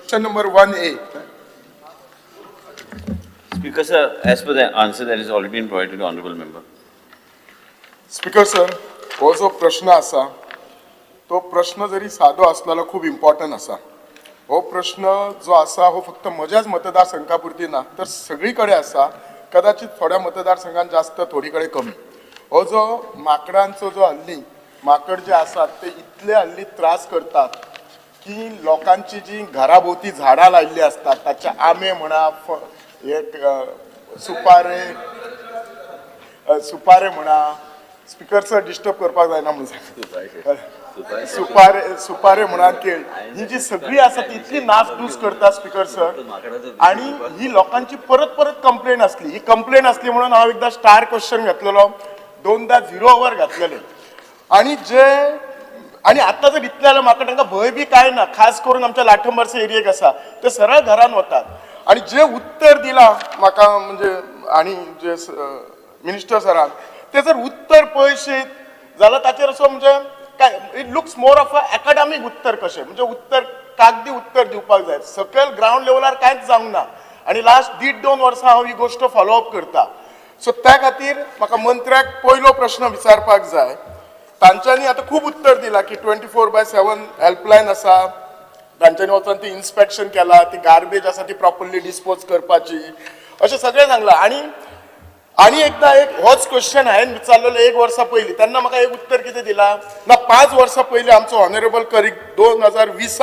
Question number 1A. Speaker sir, as per the answer that is already been provided to honourable member. Speaker sir, हो जो प्रश्न आसा तो प्रश्न जरी सादो आसलेलो खूब इम्पॉर्टंट आसा. हो प्रश्न जो आसा हो फक्त म्हज्याच मतदारसंघा पुरती ना तर सगळी कडेन आसा, कदाचित थोड्या मतदारसंघान जास्त, थोडी कडेन कमी. हो जो माकडांचो जो हल्ली माकड जे आसात ते इतले हल्ली त्रास करतात की लोकांची जी घरा भोवती झाडां लायिल्ली आसतात ताचे आंबे म्हणा, हे सुपारे, सुपारे म्हणा. स्पिकर सर, डिस्टर्ब करपाक जायना म्हणून सांगता. सुपारे सुपारे म्हणा, केळ, ही जी सगळी आसा ती इतली नासधूस करता स्पिकर सर. आणि ही लोकांची परत परत कंप्लेन आसली. ही कंप्लेन आसली म्हणून हांव एकदां स्टार क्वेश्चन घातलेलो, दोनदा झिरो our घातलेले. आणि जे आणि आतां जर इतलें जाल्यार म्हाका तांकां भंय बी कांय ना. खास करून आमच्या लाठंबारसे एरियेक आसा ते सरळ घरान वतात. आणि जे उत्तर दिलां म्हाका म्हणजे आणि जे मिनिस्टर सरान ते जर उत्तर पळयशीत जाल्यार ताचेर असो म्हणजे काय it looks more of a academic उत्तर कशें, म्हणजे उत्तर कागदी उत्तर दिवपाक जाय. सकयल ग्रावंड लेवलार कांयच जावंक ना आनी लास्ट दीड दोन वर्सां हांव ही गोश्ट फॉलो अप करता. सो त्या खातीर म्हाका मंत्र्याक पयलो प्रश्न विचारपाक जाय. तांच्यांनी आतां खूब उत्तर दिलां की 24/7 हेल्पलायन आसा, तांच्यांनी वचोन ती इन्स्पेक्शन केला, ती गार्बेज आसा ती प्रॉपरली डिस्पोज करपाची, अशें सगळें सांगलां. आनी आनी एकदां एक होच क्वेश्चन हांवें विचारलेलो एक वर्सा पयलीं, तेन्ना म्हाका एक उत्तर कितें दिलां ना, 5 वर्सां पयलीं आमचो ऑनरेबल करीक 2020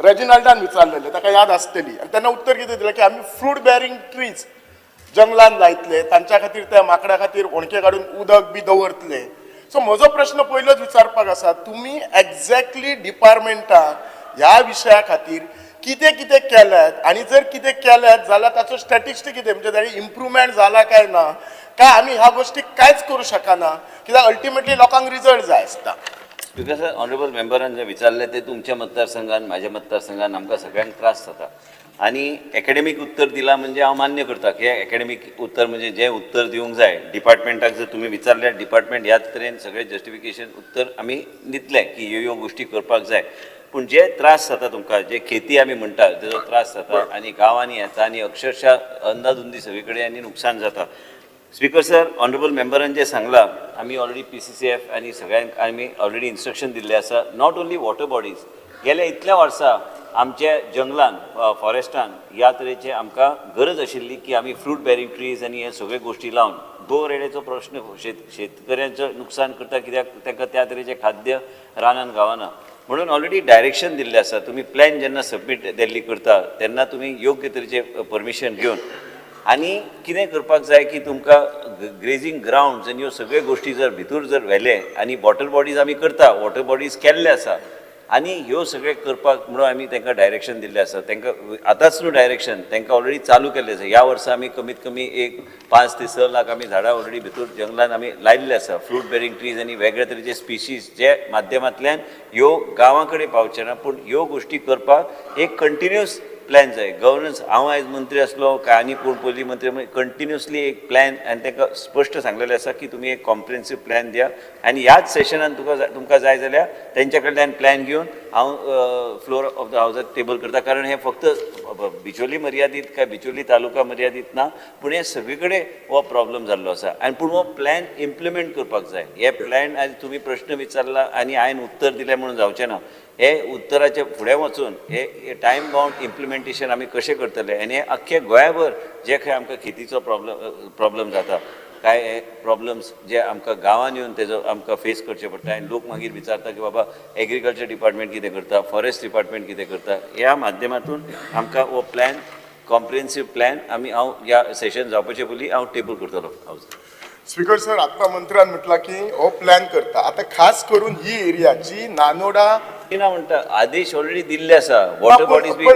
रेजिनाल्डान विचारलेलें, ताका याद आसतली. आनी तेन्ना उत्तर कितें दिलां की आमी फ्रूट बेरींग ट्रीज जंगलान लायतले, तांच्या खातीर त्या माकडां खातीर होणके काडून उदक बी दवरतले. सो म्हजो प्रश्न पयलोच विचारपाक आसा, तुमी एग्जॅक्टली डिपार्टमेंटान ह्या विशया खातीर कितें कितें केल्यात आनी जर कितें केल्यात जाल्यार ताचो स्टॅटिस्टीक कितें, म्हणजे ताणी इम्प्रुवमेंट जाला काय ना, काय आमी ह्या गोश्टी कांयच करूं शकना, कित्याक अल्टिमेटली लोकांक रिजल्ट जाय आसता. स्पिकर सर, ऑनरेबल मेंबरान जें विचारलें तें तुमच्या मतदारसंघान, म्हाज्या मतदारसंघान आमकां सगळ्यांक त्रास जाता. आनी एकेडमीक उत्तर दिलां म्हणजे हांव मान्य करता की एकेडमीक उत्तर म्हणजे जें उत्तर दिवंक जाय डिपार्टमेंटाक, जर तुमी विचारल्यार डिपार्टमेंट ह्याच तरेन सगळें जस्टिफिकेशन उत्तर आमी दितले की ह्यो ह्यो गोश्टी करपाक जाय. पूण जे त्रास जाता तुमकां, जे खेती आमी म्हणटा तेजो त्रास जाता आनी गांवांनी येता आनी अक्षरशः अंदाधुंदी सगळी कडेन आनी नुकसान जाता. स्पिकर सर, ऑनरेबल मेंबरान जें सांगलां, आमी ऑलरेडी पीसीसीएफ आनी सगळ्यांक आमी ऑलरेडी इन्स्ट्रक्शन दिल्लें आसा. Not only water bodies, गेल्या इतल्या वर्सां आमच्या जंगलान, फॉरेस्टान ह्या तरेचे आमकां गरज आशिल्ली की आमी फ्रूट बेरींग ट्रीज आनी हे सगळे गोश्टी लावन गो रेड्याचो प्रश्न शेतकऱ्यांचो नुकसान करता, कित्याक तांकां त्या तरेचें खाद्य रानान गावना. म्हणून ऑलरेडी डायरेक्शन दिल्लें आसा, तुमी प्लॅन जेन्ना सबमीट दिल्ली करता तेन्ना तुमी योग्य तरेचें परमिशन घेवन आनी कितें करपाक जाय की तुमकां ग्रेजींग ग्रावंड्स आनी ह्यो सगळ्यो गोश्टी जर भितूर जर व्हेले आनी वॉटर बॉडीज आमी करता, वॉटर बॉडीज केल्ले आसा आनी ह्यो सगळे करपाक म्हणून आमी तांकां डायरेक्शन दिल्लें आसा. तांकां आतांच न्हू डायरेक्शन, तांकां ऑलरेडी चालू केल्लें आसा. ह्या वर्सा आमी कमीत कमी एक 5 ते 6 लाख आमी झाडां ऑलरेडी भितूर जंगलान आमी लायिल्ले आसा, फ्रूट बेरींग ट्रीज आनी वेगळे तरेचे स्पिशीज जे माध्यमांतल्यान ह्यो गांवां कडेन पावचे ना. पूण ह्यो गोश्टी करपाक एक कंटिन्युअस प्लॅन जाय. गवर्नन्स, हांव आयज मंत्री आसलो काय आनी कोण पयलीं मंत्री, कंटिन्युअसली एक प्लॅन आनी तांकां स्पश्ट सांगलेलें आसा की तुमी एक कॉम्प्रिहेन्सीव प्लॅन दिया. आनी ह्याच सेशनान तुका तुमकां जाय जाल्यार तेंच्या कडल्यान प्लॅन घेवन हांव फ्लोर ऑफ the हावजात टेबल करता, कारण हें फक्त बिचोली मर्यादीत काय बिचोली तालुका मर्यादीत ना, पूण हें सगळे कडेन हो प्रॉब्लम जाल्लो आसा. आनी पूण हो प्लॅन इम्प्लिमेंट करपाक जाय. हे प्लॅन आयज तुमी प्रश्न विचारला आनी हांवें उत्तर दिलें म्हणून जावचें ना. हे उत्तराचे फुडें वचून हे टायम बाउंड इम्प्लिमेंटेशन आमी कशें करतले आनी हे अख्खे गोंयाभर जे खंय आमकां खेतीचो प्रॉब्लम जाता, काय हे प्रॉब्लम्स जे आमकां गांवांत येवन तेजो आमकां फेस करचे पडटा आनी लोक मागीर विचारता की बाबा, एग्रीकल्चर डिपार्टमेंट कितें करता, फॉरेस्ट डिपार्टमेंट कितें करता? ह्या माध्यमातून आमकां हो प्लॅन, कॉम्प्रिहेन्सीव प्लॅन आमी हांव ह्या सेशन जावपाचे पयलीं हांव टेबल करतलो हावज. स्पीकर सर, आत्ता मंत्र्यान म्हटला की हो प्लॅन करता. आता खास करून ही एरिया जी नानोडा ना म्हणटा, आदेश ऑलरेडी दिल्ले आसा. वॉटर बॉडीज बी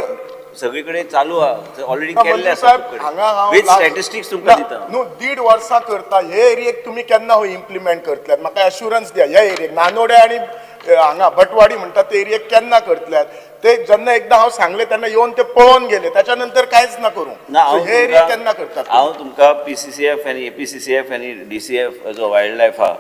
सगळी कडेन चालू आहा, ऑलरेडी केल्ले मंत्री आसा. साहेब, हांगा हांव विथ स्टॅटिस्टिक्स तुमकां दिता. न्हू, दीड वर्सां करता. हे एरियेक तुमी केन्ना हो इम्प्लिमेंट करतले? म्हाका एश्युरन्स दिया. ह्या एरियेक, नानोड्या आनी हांगा भटवाडी म्हणटा ते एरियेक केन्ना करतले? ते जेन्ना एकदां हांव सांगले तेन्ना येवन ते पळोवन गेले, त्याच्या नंतर कांयच ना करूंक. ना, So हांव हे एरिया केन्ना करतात? हांव तुमकां पीसीसीएफ आनी एपीसीसीएफ आनी डीसीएफ जो वायल्ड लायफ आहा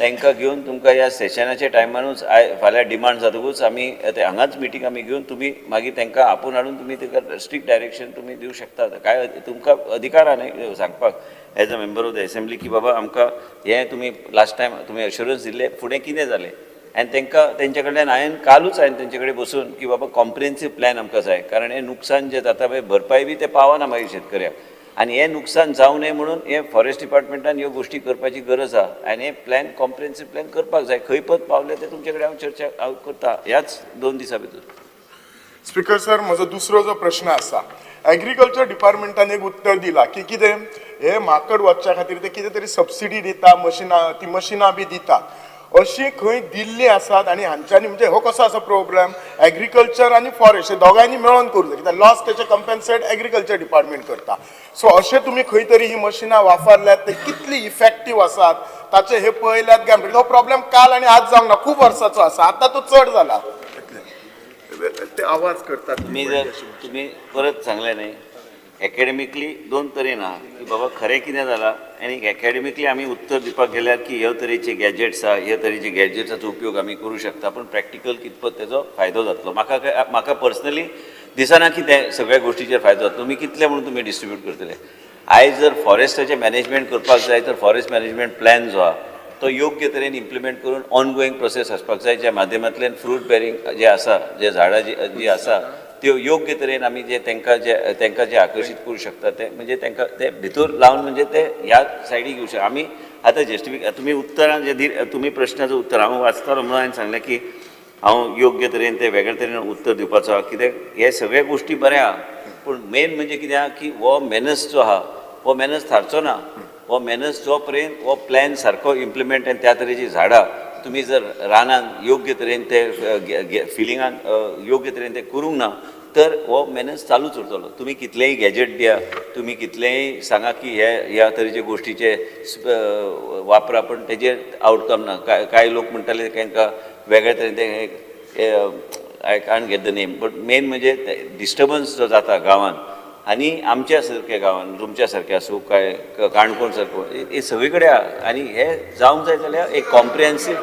तांकां घेवन तुमकां ह्या सेशनाच्या टायमानूच फाल्यां डिमांड जातकूच आमी ते हांगाच मिटींग आमी घेवन तुमी मागीर तांकां आपोवन हाडून तुमी ताका स्ट्रिक्ट डायरेक्शन तुमी दिवं शकतात. काय तुमकां अधिकार आहा न्ही सांगपाक as a member of the assembly की बाबा आमकां हें तुमी लास्ट टायम तुमी अश्युरन्स दिल्लें, फुडें कितें जालें? आनी तांकां तेंच्या कडल्यान हांवें कालूच हांवें तेंचे कडेन बसून की बाबा कॉम्प्रिहेन्सीव प्लॅन आमकां जाय, कारण हें नुकसान जें जाता पळय भरपाय बी तें पावना मागीर शेतकऱ्याक, आनी हें नुकसान जावं नये म्हणून हें फॉरेस्ट डिपार्टमेंटान ह्यो गोश्टी करपाची गरज आहा आनी हें प्लॅन कॉम्प्रिहेन्सीव प्लॅन करपाक जाय. खंय पत पावले ते तुमचे कडेन हांव चर्चा हांव करता ह्याच 2 दिसां भितर. स्पीकर सर, म्हजो दुसरो जो प्रश्न आसा, एग्रीकल्चर डिपार्टमेंटान एक उत्तर दिला की कितें हे माकड वचच्या खातीर ते कितें तरी सबसिडी दिता, मशिनां, ती मशिनां बी दितात, अशी खंय दिल्ली आसात? आनी हांच्यांनी म्हणजे हो कसो आसा प्रोग्राम, एग्रीकल्चर आनी फॉरेस्ट हे दोगांयनी मेळोन करूं जाय, कित्याक लॉस तेचे कम्पेन्सेट एग्रीकल्चर डिपार्टमेंट करता. सो अशें तुमी खंय तरी ही मशिनां वापरल्यात, ते कितली इफेक्टीव आसात ताचे हे पळयल्यात काय? म्हणटा हो प्रॉब्लेम काल आनी आज जावंक ना, खूब वर्साचो आसा, आतां तो चड जाला. ते आवाज करतात. तुमी जर तुमी परत सांगलें न्ही, एकेडमिकली 2 तरेन आहा की बाबा खरें कितें जालां, आनी एकेडमिकली आमी उत्तर दिवपाक गेल्यार की ह्यो तरेचे गॅजेट्स आहा, ह्या तरेचे गॅजेट्साचो उपयोग आमी करूं शकता, पूण प्रॅक्टिकल कितपत तेजो फायदो जातलो म्हाका काय, म्हाका पर्सनली दिसना की ते सगळ्या गोश्टीचेर फायदो जातलो. तुमी कितले म्हणून तुमी डिस्ट्रिब्यूट करतले? आयज जर फॉरेस्टाचें मॅनेजमेंट करपाक जाय तर फॉरेस्ट मॅनेजमेंट प्लॅन जो आहा तो योग्य तरेन इम्प्लिमेंट करून ऑनगोईंग प्रोसेस आसपाक जाय, ज्या माध्यमांतल्यान फ्रूट बेरींग जे आसा, जे झाडां जी आसा त्यो योग्य तरेन आमी जे तांकां जे आकर्शीत करूं शकता ते म्हणजे तांकां ते भितर लावन म्हणजे ते ह्या सायडीक येवं शकता. आमी आतां जस्टिफिक तुमी उत्तरां जे तुमी प्रश्नाचो उत्तर हांव वाचतालो म्हणून हांवें सांगलें की हांव योग्य तरेन ते वेगळे तरेन उत्तर दिवपाचो आहा, कित्याक हे सगळे गोश्टी बऱ्या आहा, पूण मेन म्हणजे कितें आहा की हो मेनस जो आहा हो मेनस थारचो ना. हो मेनस जो पर्यंत हो प्लॅन सारको इम्प्लिमेंट आनी त्या तरेची झाडां तुमी जर रानान योग्य तरेन ते फिलिंगान योग्य तरेन ते करूंक ना तर हो मेनस चालूच उरतलो. तुमी कितलेंय गॅजेट दिया, तुमी कितलेंय सांगा की हे ह्या तरेचे गोश्टीचे वापरा, पण तेजेर आवटकम ना. कांय लोक म्हणटाले तांकां वेगळे तरेन ते I can't get the name, but main म्हणजे डिस्टर्बन्स जो जाता गांवान आनी आमच्या सारक्या गांवान, तुमच्या सारक्या आसूं काय काणकोण सारको, हे सगळे कडेन आहा. आनी हे जावंक जाय जाल्यार एक कॉम्प्रिहेन्सीव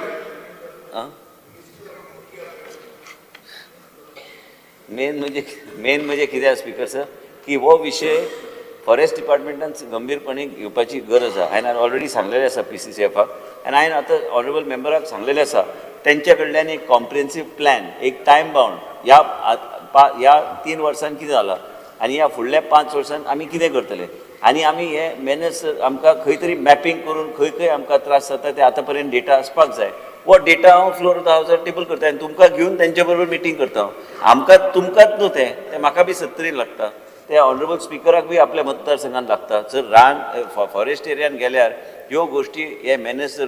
मेन म्हणजे कितें आसा स्पिकर सर की हो विशय फॉरेस्ट डिपार्टमेंटान गंभीरपणे घेवपाची गरज आहा. हांवें ऑलरेडी सांगलेलें आसा पीसीसीएफाक आनी हांवें आतां ऑनरेबल मेंबराक सांगलेलें आसा तेंच्या कडल्यान एक कॉम्प्रिहेन्सीव प्लॅन, एक टायम बावंड, ह्या 3 वर्सान कितें जालां आनी ह्या फुडल्या 5 वर्सान आमी कितें करतले, आनी आमी हे मेनस आमकां खंय तरी मॅपिंग करून खंय खंय आमकां त्रास जाता ते आतां पर्यंत डेटा आसपाक जाय. हो डेटा हांव फ्लोर हावजार टेबल करता आनी तुमकां घेवन तेंच्या बरोबर मिटींग करता हांव. आमकां तुमकांच न्हू तें म्हाका बी 70 लागता, ते ऑनरेबल स्पिकराक बी आपल्या मतदारसंघान लागता. जर रान फॉरेस्ट एरियान गेल्यार ह्यो गोश्टी हे मेनस जर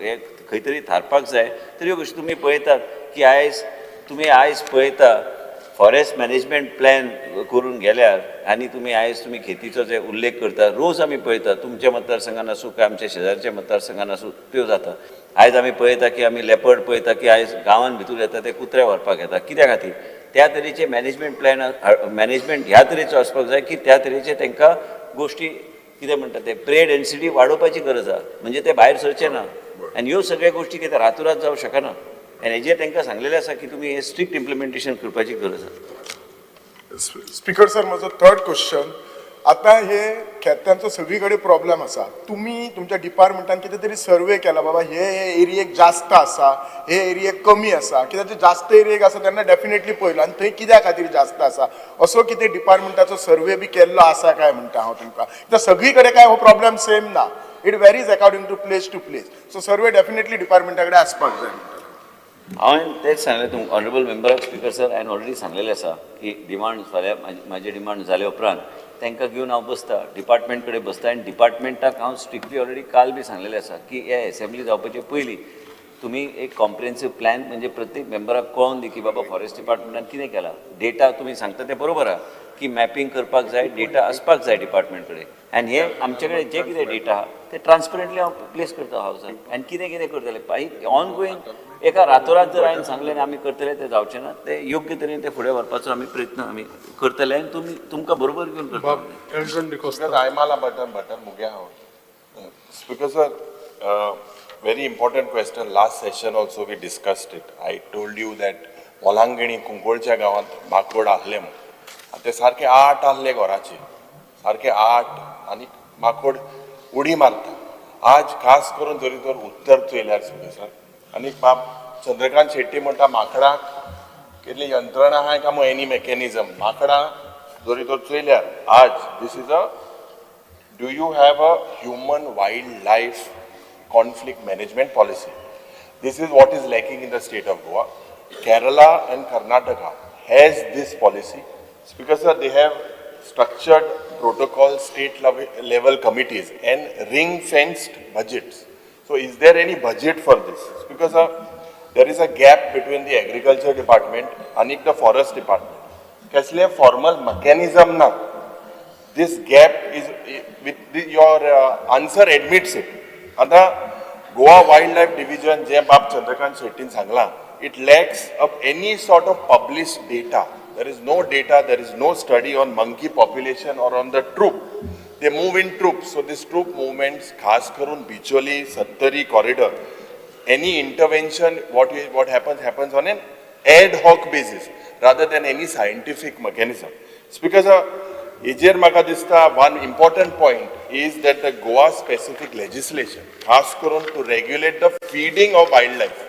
हे खंय तरी थारपाक जाय तर ह्यो गोश्टी तुमी पळयतात की आयज तुमी आयज पळयता फॉरेस्ट मॅनेजमेंट प्लॅन करून गेल्यार आनी तुमी आयज तुमी खेतीचो जे उल्लेख करता, रोज आमी पळयता तुमच्या मतदारसंघान आसूं काय आमच्या शेजारच्या मतदारसंघान आसूं त्यो जाता. आयज आमी पळयता की आमी लेपर्ड पळयता की आयज गांवान भितर येता ते कुत्रे व्हरपाक येता. कित्या खातीर? त्या तरेचे मॅनेजमेंट प्लॅन मॅनेजमेंट ह्या तरेचो आसपाक जाय की त्या तरेचे तांकां गोश्टी कितें म्हणटा ते प्रे डेन्सिटी वाडोवपाची गरज आहा, म्हणजे ते भायर सरचे ना. आनी ह्यो सगळ्यो गोश्टी कितें रातोरात जावंक शकना. आनी हेजेर तांकां सांगलेलें आसा की तुमी हें स्ट्रिक्ट इम्प्लिमेंटेशन करपाची गरज आसा. स्पिकर सर, म्हजो थर्ड क्वेश्चन, आतां हे खेत्यांचो सगळी कडेन प्रॉब्लेम आसा, तुमी तुमच्या डिपार्टमेंटान कितें तरी सर्वे केला बाबा हे एरियेक जास्त आसा, हे एरियेक कमी आसा, कित्याक जे जास्त एरियेक आसा तेन्ना डेफिनेटली पळयलो आनी थंय कित्या खातीर जास्त आसा, असो कितें डिपार्टमेंटाचो सर्वे बी केल्लो आसा काय म्हणटा हांव तुमकां? कित्याक सगळी कडेन काय हो प्रॉब्लेम सेम ना, it varies according to place to place, so survey definitely डिपार्टमेंटा कडेन आसपाक जाय. हांवें तेंच सांगलें तुमकां ऑनरेबल मेंबराक स्पिकर सर, हांवें ऑलरेडी सांगलेलें आसा की डिमांड फाल्यां म्हाजी डिमांड जाले उपरांत तांकां घेवन हांव बसता, डिपार्टमेंट कडेन बसता आनी डिपार्टमेंटाक हांव स्ट्रिक्टली ऑलरेडी काल बी सांगलेलें आसा की हे एसेंब्ली जावपाचे पयलीं तुमी एक कॉम्प्रिहेन्सीव प्लॅन म्हणजे प्रत्येक मेंबराक कळोन दी की बाबा फॉरेस्ट डिपार्टमेंटान कितें केलां. डेटा तुमी सांगता तें बरोबर आहा की मॅपिंग करपाक जाय, डेटा आसपाक जाय डिपार्टमेंट कडेन आनी हे आमचे कडेन जे कितें डेटा आहा ते ट्रान्सपरंटली हांव प्लेस करता हावसान आनी कितें कितें करतले ऑनगोईंग. एका रातोरात जर हांवें सांगलें आनी आमी करतले तें जावचें ना. ते योग्य तरेन ते फुडें व्हरपाचो आमी प्रयत्न आमी करतले आनी तुमी तुमकां बरोबर घेवन करतले. बाब एल्टन डिकोस्ता. आयमाला बटन बटन मुगे हांव. Speaker sir, very important question. Last session also we discussed it. I told you that मोलांगिणी कुंकोळच्या गांवांत माकोड आहले म्हूण. ते सारके आठ आहले घराचे, सारके आठ, आनी माकोड उडी मारता. आज खास करून जरी तर उत्तर चोयल्यार स्पीकर सर, आनी बाब चंद्रकांत शेट्टी म्हणटा माकडाक केल्ली यंत्रणा आहाय काय मग एनी मेकॅनिजम माकडां जरी तर चोयल्यार आज this is a do you have a human wildlife conflict management policy? This is what is lacking in the state of Goa. Kerala and Karnataka has this policy. Speaker sir, they have structured protocol state level committees and ring fenced budgets. So is there any budget for this? Speaker sir, there is a gap between the agriculture department and the forest department. कसले formal mechanism ना. This gap is with the, your answer admits it. आता Goa wild life division जे बाब चंद्रकांत शेट्टीन सांगलां, it lacks of any sort of published data. There is no data, there is no study on monkey population or on the troop. They move in troops, so this troop movements, खास करून Bicholim Sattari corridor, any intervention, what happens, happens on an ad hoc basis rather than any scientific mechanism. Speaker sir, हेजेर म्हाका दिसता one important point is that the Goa specific legislation, खास करून to regulate the feeding of wildlife.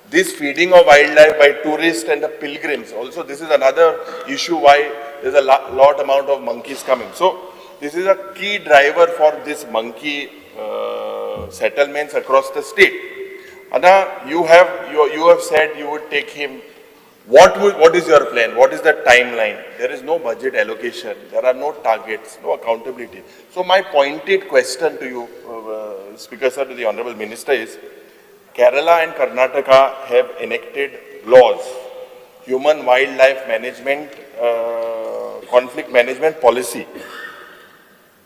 This feeding of wildlife by tourists and the pilgrims also, this is another issue why there's a lot amount of monkeys coming. So this is a key driver for this monkey settlements across the state. Anna, you have said you would take him. What is your plan? What is the timeline? There is no budget allocation. There are no targets, no accountability. So my pointed question to you, Speaker sir, to the Honorable Minister is, Kerala and Karnataka have enacted laws, human wildlife management, conflict management policy.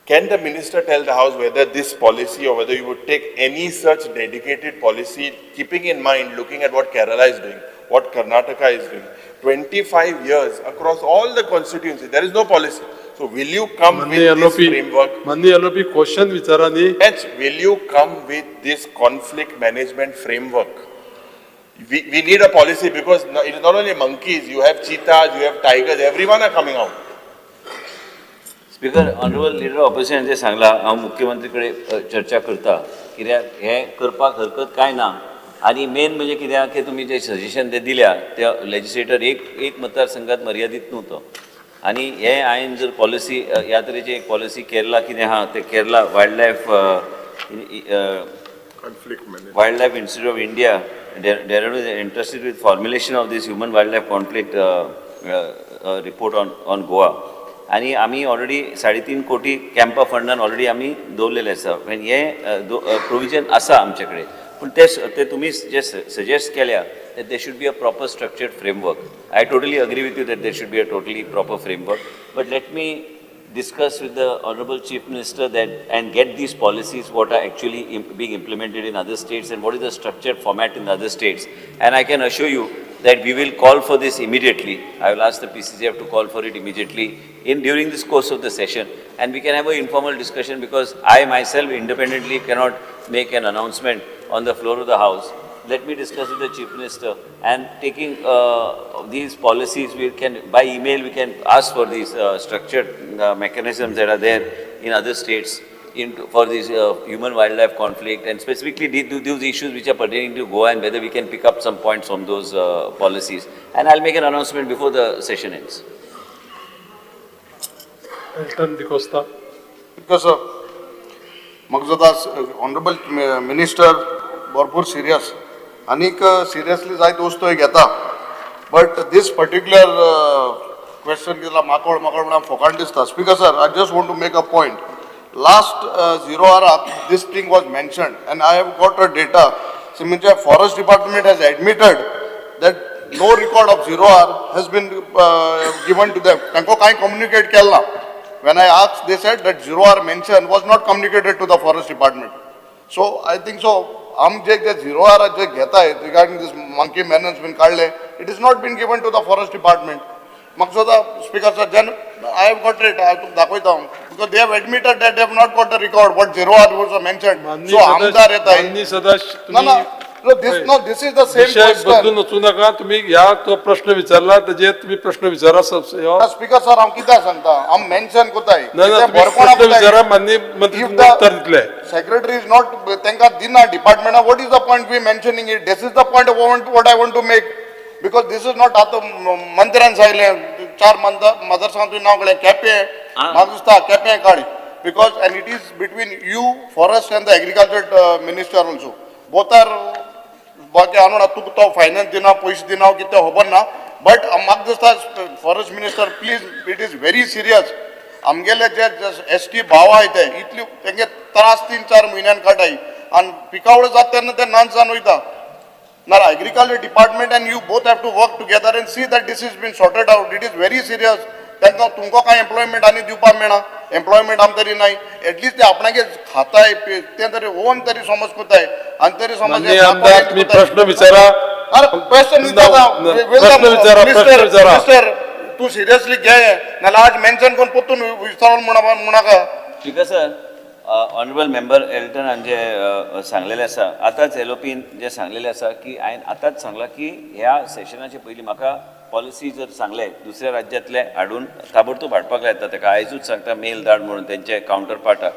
Can the minister tell the House whether this policy or whether you would take any such dedicated policy, keeping in mind, looking at what Kerala is doing, what Karnataka is doing, 25 years across all the constituencies, there is no policy. So will you come with माननीय this Alleppey, framework? माननीय Alleppey, question विचारा न्ही. H, will you come with this conflict management framework? We need a policy because it is not only monkeys, you have cheetahs, you have tigers, everyone are coming out. Speaker, honourable leader opposition जे सांगला, हांव मुख्यमंत्री कडेन चर्चा करता, कित्याक हें करपाक हरकत कांय ना. आनी मेन म्हणजे कित्याक की तुमी जे सजेशन ते दिल्या ते लेजिस्लेटर एक एक मतदारसंघात मर्यादीत न्हू तो. आनी हे हांवें जर पॉलिसी ह्या तरेची एक पॉलिसी केरला कितें आहा ते Kerala wild life Conflict management. Wildlife Institute of India, Dehradun is interested with formulation of this human wildlife conflict report on Goa. आनी आमी ऑलरेडी 3.5 कोटी कॅम्पा फंडान ऑलरेडी आमी दवरलेले आसा आनी हे प्रोविजन आसा आमचे कडेन. पूण ते तुमी जे सजेस्ट केल्या that there should be a proper structured framework. I totally agree with you that there should be a totally proper framework. But let me discuss with the Honorable Chief Minister that and get these policies what are actually being implemented in other states and what is the structured format in the other states. And I can assure you that we will call for this immediately. I will ask the PCCF to call for it immediately in during this course of the session, and we can have an informal discussion, because I myself independently cannot make an announcement on the floor of the House. Let me discuss with the Chief Minister and taking these policies, we can, by email, we can ask for these structured mechanisms that are there in other states for this human wildlife conflict and specifically those issues which are pertaining to Goa and whether we can pick up some points from those policies. And I'll make an announcement before the session ends. Elton D'Costa. कसं म्हाका जाता honourable minister भरपूर serious आनीक seriously जायत वस्तू घेता, but these particular question कितें माकोड माकोड म्हणून फोकाण दिसता. Speaker sir, I just want to make a point. Last zero आवराक this thing was mentioned and I have got a data. म्हणजे forest department has admitted that no record of zero hour has been given to them. तांकां कांय communicate केलें ना. When I asked, they said that zero hour mention was not communicated to the forest department. So I think so. आम जे जे zero R J घेताय regarding दीस monkey मेनन्स बीन काडले, it is not been given to the forest department. म्हाका सुद्दां speaker sir, then I have got it, हांव तुका दाखयता हांव, because they have admitted that they have not got the record what zero hour was mention. माननीय so आमदार येताय. माननीय सदस्य, ना ना. तुम्ही this no, this is the same विषय बदलून क्वेश्चन. वचूं नाका. तुम्ही ह्या तो प्रश्न विचारला तेजेर तुम्ही प्रश्न विचारा. ह्यो स्पीकर सर, हांव कित्याक सांगता, हांव मेन्शन कोताय. ना ना, तुम्ही प्रश्न विचारा, माननीय मंत्री If तुमकां the- उत्तर दितले. सेक्रेटरी is not, तांकां दिना डिपार्टमेंटा, what is the point we mentioning it? This is the point what I want to make, because this is not. आतां मंत्र्यान सांगलें चार मतदारसंघात तुवें नांव काडलें केपें, म्हाका दिसता केपें काड, because and it is between you, forest and the agriculture minister also, both are. बाकी हांव म्हणा तुका तो फायनान्स दिना, पयशे दिना, कितें खबर ना, बट म्हाका दिसता forest minister, please, it is very serious. आमगेले जे एस टी भाव आहाय ते इतले तेंगे त्रास 3-4 म्हयन्यान काडाय आनी पिकावळ जाता तेन्ना ते नाच जावन वयता. ना, agriculture department and you both have to work together and see that this is been sorted out. It is very serious. तांकां तुमकां कांय एम्प्लॉयमेंट आनी दिवपाक मेळना, एम्प्लॉयमेंट आमकां तरी नाय, एटलिस्ट ते आपणागे खाताय तें तरी ओन तरी समज कोताय आनी तरी समज माननीय आमदार, तुम्ही प्रश्न विचारा. अरे क्वेश्चन ना, ना, प्रश्न विचारा, प्रश्न विचारा. मिस्टर, तू सिरियसली घे, नाल्यार आज मेन्शन करून परतून विचारून म्हणा. Speaker sir, honourable member एल्टनान जे सांगलेलें आसा आतांच, एलओपीन जे सांगलेलें आसा की हांवें आतांच सांगलां की ह्या सेशनाचे पयलीं म्हाका पॉलिसी जर सांगले दुसऱ्या राज्यांतले हाडून ताबडतोब हाडपाक लायता ताका. आयजूच सांगता मेल धाड म्हणून तेंचे कावंटर पार्टाक.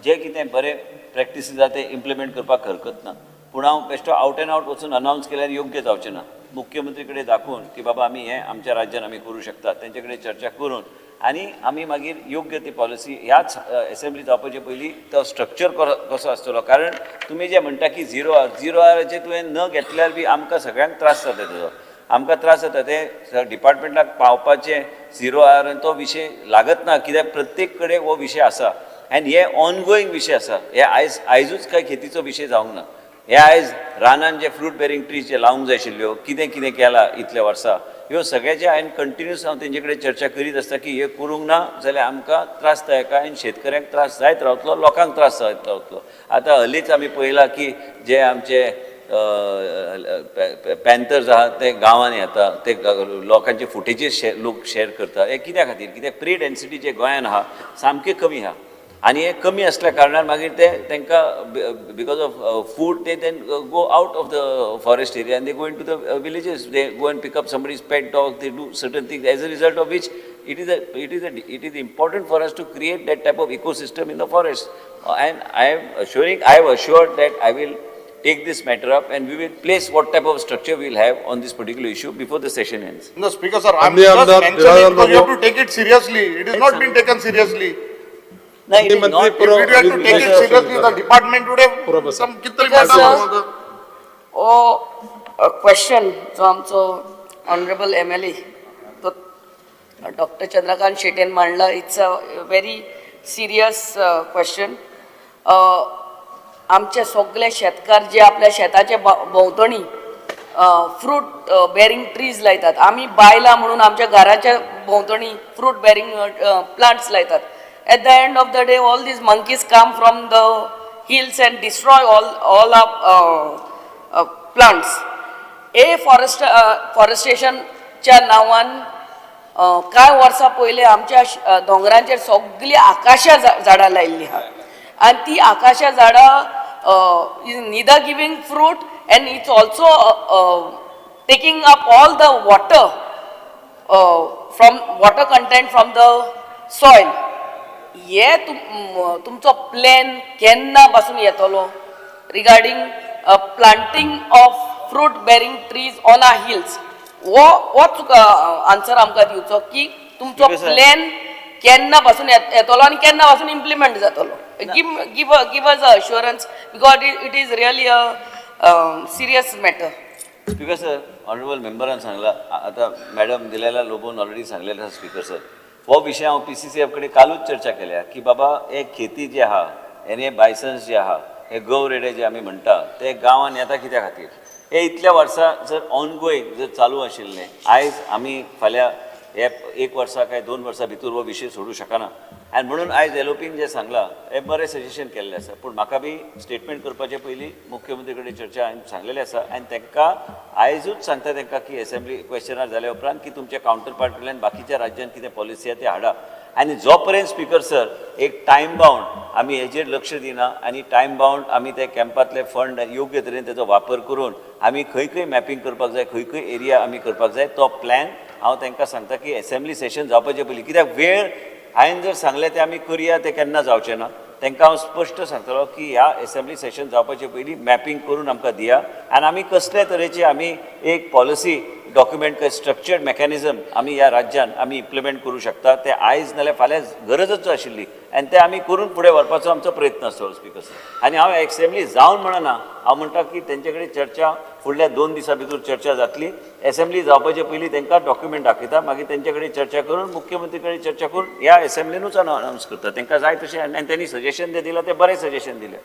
जे कितें बरे प्रॅक्टिसीस आसा ते इम्प्लिमेंट करपाक हरकत ना, पूण हांव बेश्टो आवट एंड आवट वचून अनावन्स केल्यार योग्य जावचें ना. मुख्यमंत्री कडेन दाखोवन की बाबा आमी हें आमच्या राज्यान आमी करूं शकता, तेंचे कडेन चर्चा करून आनी आमी मागीर योग्य ती पॉलिसी ह्याच एसेंब्ली जावपाचे पयलीं तो स्ट्रक्चर कसो आसतलो. कारण तुमी जे म्हणटा की झिरो आर, झिरो आराचेर तुवें न घेतल्यार बी आमकां सगळ्यांक त्रास जाता तेजो. आमकां त्रास जाता ते डिपार्टमेंटाक पावपाचें. झिरो आर तो विशय लागत ना, कित्याक प्रत्येक कडेन हो विशय आसा आनी हे ऑनगोईंग विशय आसा. हे आयज आयजूच काय खेतीचो विशय जावंक ना. हे आयज रानान जे फ्रूट बेरींग ट्रीज जे लावंक जाय आशिल्ल्यो, कितें कितें केलां इतल्या वर्सां, ह्यो सगळ्याचे हांवें कंटिन्युअस हांव तेंचे कडेन चर्चा करीत आसता की हे करूंक ना जाल्यार आमकां त्रास जाता आनी शेतकऱ्यांक त्रास जायत रावतलो, लोकांक त्रास जायत रावतलो. आतां हलीच आमी पळयलां की जे आमचे पॅन्थर्स आहा ते गांवांनी येता, ते लोकांचे फुटेजीस लोक शेअर करता. हे कित्या खातीर? कित्याक प्री डेन्सिटी जे गोंयान आहा सामकी कमी आहा आनी हे कमी आसल्या कारणान मागीर ते तांकां because of food they then go out of the forest area and they go into the villages, they go and pick up somebody's pet dog, they do certain things, as a result of which it is important for us to create that type of ecosystem in the forest. And I am assured that I will take this matter up and we will place what type of structure we will have on this particular issue before the session ends. No, Speaker sir, I am माननीय just आमदार mentioning because you have Lobo. To take it seriously. It is not been taken seriously. No, it is मंत्री not. पुरो- If we had to take it seriously, the department would have पुरो बसा. some कितरी Speaker matter. sir. हो question जो आमचो honourable M L A तो doctor Chandrakant शेटेन मांडला, it's a very serious question. आमचे सगळे शेतकार जे आपल्या शेताच्या भोंवतणी फ्रूट बेरींग ट्रीज लायतात, आमी बायलां म्हणून आमच्या घराच्या भोंवतणी फ्रूट बेरींग प्लांट्स लायतात. At the end of the day, all these monkeys come from the hills and destroy all our plants. A forest फॉरेस्टेशनच्या नांवान कांय वर्सां पयलीं आमच्या दोंगरांचेर सगळीं आकाशा झाडां लायिल्लीं आहा आनी ती आकाशा झाडां is neither giving fruit and it's also taking up all the water from water content from the soil. हे तुमचो प्लॅन केन्ना पासून येतलो regarding planting of fruit bearing trees on our hills? हो होच आन्सर आमकां दिवचो की तुमचो Speaker sir. Plan केन्ना पासून येतलो आनी केन्ना पासून इम्प्लिमेंट जातलो. Give us a assurance because it is really a serious matter. Speaker sir, honourable मेंबरान सांगला, आतां मॅडम दिलेला लोबोन ऑलरेडी सांगलेलें आसा. स्पीकर सर, हो विशय हांव पीसीसीएफ कडेन कालूच चर्चा केल्या की बाबा हे खेती जे आहा आनी हे बायसन्स जे आहा, हे गव रेडे जे आमी म्हणटा ते गांवान येता कित्या खातीर? हे इतल्या वर्सां जर ऑनगोईंग जर चालू आशिल्लें, आयज आमी फाल्यां हे एक वर्सा काय 2 वर्सां भितर हो विशय सोडूं शकना. आनी म्हणून आयज एलओपीन जें सांगलां हें बरें सजेशन केल्लें आसा, पूण म्हाका बी स्टेटमेंट करपाचे पयलीं मुख्यमंत्री कडेन चर्चा हांवें सांगलेली आसा आनी तांकां आयजूच सांगता तांकां की एसेंब्ली क्वेश्चनार जाल्या उपरांत की तुमच्या कावंटर पार्ट कडल्यान बाकीच्या राज्यांत कितें पॉलिसी आसा ते हाडा. आनी जो पर्यंत स्पिकर सर एक टायम बावंड आमी हेजेर लक्ष दिना आनी टायम बावंड आमी ते कॅम्पांतले फंड योग्य तरेन तेजो वापर करून आमी खंय खंय मॅपिंग करपाक जाय, खंय खंय एरिया आमी करपाक जाय, तो प्लॅन हांव तांकां सांगता की एसेंब्ली सेशन जावपाचे पयलीं, कित्याक वेळ हांवें जर सांगलें तें आमी करुया तें केन्ना जावचें ना. तांकां हांव स्पश्ट सांगतलो की ह्या एसेंब्ली सेशन जावपाचे पयलीं मॅपिंग करून आमकां दिया आनी आमी कसले तरेची आमी एक पॉलिसी डॉक्युमेंट स्ट्रक्चर्ड मॅकॅनिजम आमी ह्या राज्यान आमी इम्प्लिमेंट करूं शकता. ते आयज नाल्यार फाल्यां गरजच आशिल्ली आनी ते आमी करून फुडें व्हरपाचो आमचो प्रयत्न आसतलो स्पिकर सर. आनी हांव एसेंब्ली जावन म्हणना, हांव म्हणटा की तेंचे कडेन चर्चा फुडल्या 2 दिसां भितर चर्चा जातली. एसेंब्ली जावपाचे पयलीं तांकां डॉक्युमेंट दाखयता, मागीर तेंचे कडेन चर्चा करून मुख्यमंत्री कडेन चर्चा करून ह्या एसेंब्लीनूच अनावन्स करता तांकां जाय तशें. आनी तेणी सजेशन जें दिलां तें बरें सजेशन दिलें.